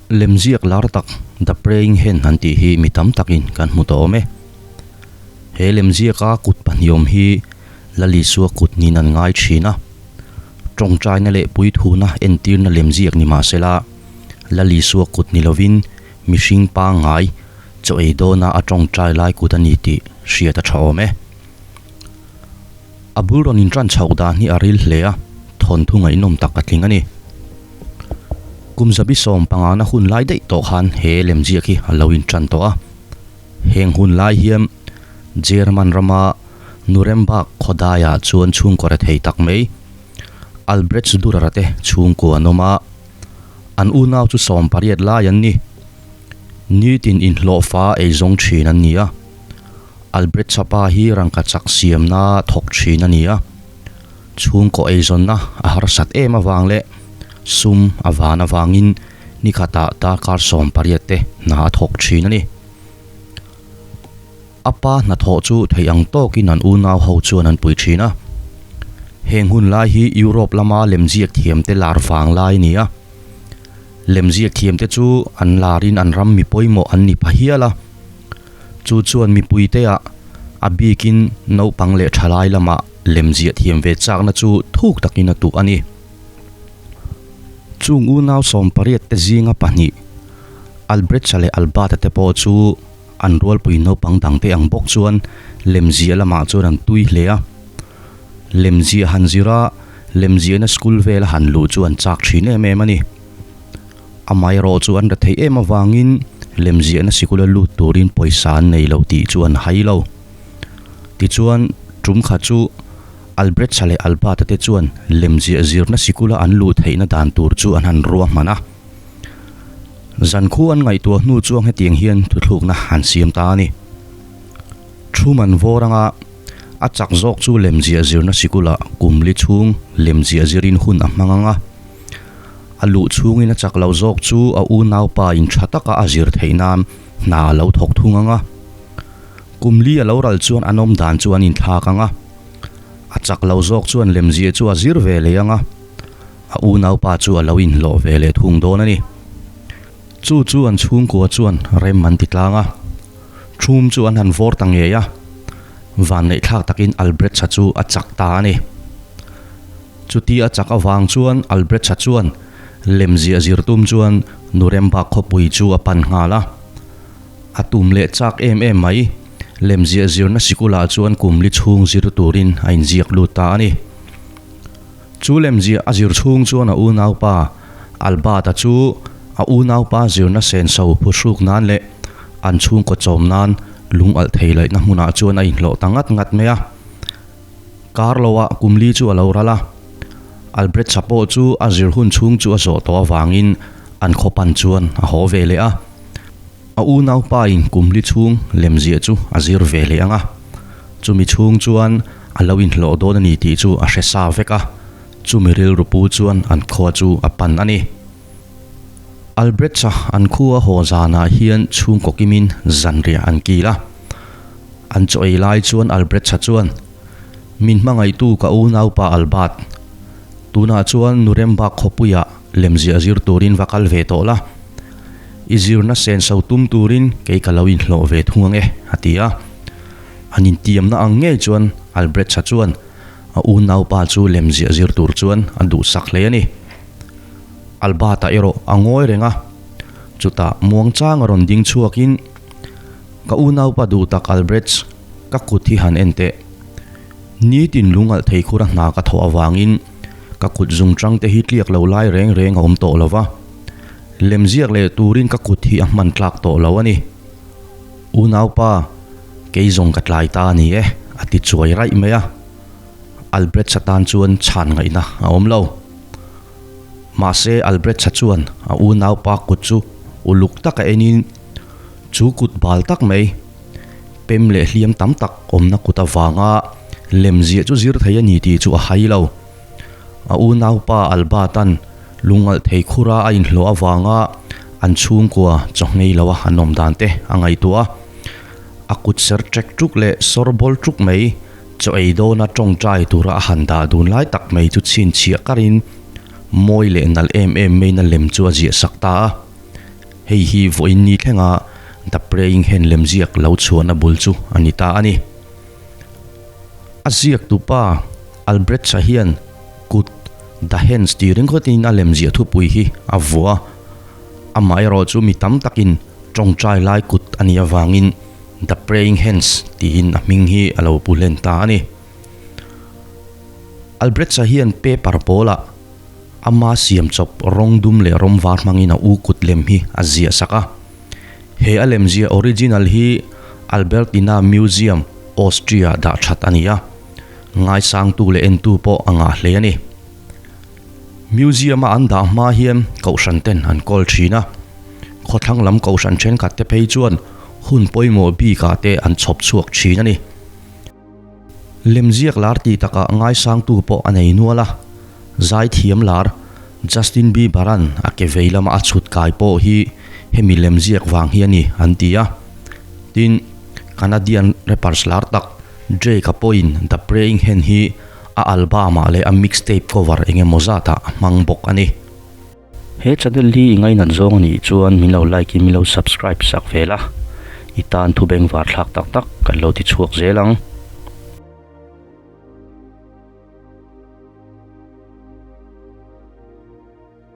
Lemziak lar tak The Praying Hand an tih hi mi tam takin kan hmu tawh awm e. He lemziaka kut pahniawm hi Lalisua kut niin an ngai thin a. Tawngtaina leh puithuna entirna lemziak ni mah sela, Lalisua kut ni lovin mihring pangngai chaw ei dawna a tawngtai lai kut a ni tih hriat a tha awm e. A bul rawn intran chhoh dan hi a ril hle a, thawnthu ngaihnawm tak a tling a ni. Kum zabi 15 na hun lai daih tawh khan he lemziak hi a lo intran tawh a. Heng hun lai hian German rama Nuremberg khawdaiah chuan chhungkaw rethei tak mai Albrecht Dürer-a te chhungkua an awm a, an unau chu 18 lai an ni. Nitin inhlawhfa eizawng thin an ni a. Albrecht Chapa hi rangkachak siamna thawk thin a ni a, chhungkaw eizawnna a harsat em avang leh sum a van avangin ni khatah darkar 18 te hna a thawk thin a ni. A pa hnathawh chu theih ang tawkin an unau ho chuan an pui thin a. Heng hun lai hi Europe lama lemziak thiamte lar vang lai a ni a. Lemziak thiamte chu an larin an ram mi pawimawh an ni pha hial a. Chu chuan mipuiteah a bikin naupang leh thalai lamah lemziah thiam ve chakna chu thuk takin a tuh a ni. Chung unau 18 te zinga pahnih, Albrecht-a leh Albert-a te pawh chu an rualpui naupang dangte ang bawk chuan lemziah lamah chuan an tui hle a. Lemziah han zir a, lemziahna school vela han luh chu an chak thin em em a ni. Amaherawh chu an retheih em avangin lemziahna sikula lut turin pawisa an nei lo tih chu an hai lo. Tichuan, tum kha chu Albrecht-a leh Albert-a te chuan lemziah zirna sikula an luh theihna dan tur chu an han ruahman a. Zan khu an ngaihtuah hnu chuang hetiang hian thuthlukna an siam ta a ni. Thum an vawr anga a chak zawk chu lemziah zirna sikula kum li chhung lemziah zirin hun a hmang ang a. A luh chhungin a chak lo zawk chu a unaupa in tha taka a zir theih nan hna a lo thawk thung ang a. Kum li a lo ral chuan an awm dan chu an inthlak ang a. A chak lo zawk chuan lemziah chu a zir ve leh ang a. A unaupa chu a lo inhlawh ve leh thung dawn a ni. Chu chu an chhungkua chuan rem an ti tlang a. Thum chu an han vawr ta ngei a. Vanneihthlak takin Albrecht-a chu a chak ta a ni. Chuti a chak avang chuan Albrecht-a chuan lemziah zir tum chuan Nuremberg khawpui chu a pan nghal a. A tum leh chak em em mai, lemziah zirna sikulah chuan kum li chhung zir turin a inziak lut ta a ni. Chu lemziah a zir chhung chuan a unaupa Albert-a chu a unaupa zirna senso phuhruk nan leh an chhungkaw chawm nan lung alh thei laihna hmunah chuan a inhlawh ta ngat ngat mai a. Kar loah kum li chu a lo ral a, Albrecht Cha pawh chu a zir hun chhung chu a zawh tawh avangin an khaw pan chuan a haw ve leh a. A unaupa in kum li chhung lemziah chu a zir ve leh ang a, chumi chhung chuan a lo inhlawh dawn a ni tih chu a hre sa vek a, chumi rilru pu chuan an khua chu a pan a ni. Albrecht Cha an khua haw zanah hian chhungkaw kimin zanriah an kil a. An chaw ei lai chuan Albrecht-a chuan, Min hmangaihtu ka unaupa Albert, tunah chuan Nuremberg khawpuiah lemziah zir turin va kal ve tawh la. I zirna senso tum turin kei ka lo inhlawh ve thung ang e, a ti a. An intiamna ang ngei chuan Albrecht-a chuan a unaupa chu lemziah zir tur chuan a duhsak hle a ni. Albert-a erawh a ngawi reng a, chutah muangchang a rawn ding chhuakin, Ka unaupa duh tak Albrecht, ka kut hi han en teh. Nitin lungalh thei khura hna ka thawh avangin ka kut zungchang te hi tliak lo lai reng reng a awm tawh lo va. Lemziak leh turin ka kut hi a hman tlak tawh lo a ni. Unaupa, kei zawng ka tlai ta a ni e, a ti chuai raih mai a. Albrecht-a tan chuan chhan ngaihna a awm lo. Mahse Albrecht-a chuan a unaupa kut chu uluk taka enin, Chu kut bal tak mai, pem leh hliam tam tak awmna kut avanga lemziah chu zir thei a ni tih chu a hai lo. A unaupa Albert-a'n lungalh thei khura a inhlawh avanga an chhungkua chawhnei loa an awm dan te a ngaihtuah a. A kut ser ṭek ṭuk leh sawr bawl ṭuk mai chaw ei dawna ṭawngṭai tura a han dah dun lai tak mai chu chhinchhiah karin mawi leh nalh em em maiin a lem chu a ziah sak ta a. Hei hi vawiin ni thlenga The Praying Hand lemziak lo chhuahna bul chu a ni ta a ni. A ziaktupa Albrecht-a hian kut The Hands tih ringawtin a lemziah thupui hi a vuah a, amaherawh chu mi tam takin tawngtai lai kut a nih avangin The Praying Hands tiin a hming hi a lo pu hlen ta a ni. Albrecht-a hian paper pawlah ama siam chawp rawng dum leh rawng var hmangin a u kut lem hi a ziah sak a. He a lemziah original hi Albertina Museum, Austria dah that a ni a, ngaisangtu leh entu pawh a ngah hle a ni. Museum-a an dah hma hian kohhran ten an kawl thin a, khawthlang lam kohhran thenkhat te phei chuan hun pawimawh bikah te an chhawp chhuak thin a ni. Lemziak lar ti takah ngaisangtu pawh a nei nual a, zaithiam lar Justin Bieber-a'n a ke vei lama a chhut kai pawh hi hemi lemziak vang hi a ni an ti a. Tin, Canadian rappers lar tak Drake-a pawhin The Praying Hand hi a album-ah leh a mixtape cover eng emaw zatah a hmang bawk a ni. He channel hi i ngainat zawng a nih chuan min lo like in min lo subscribe sak ve la, i tan thu bengvar thlak tak tak kan lo ti chhuak zel ang.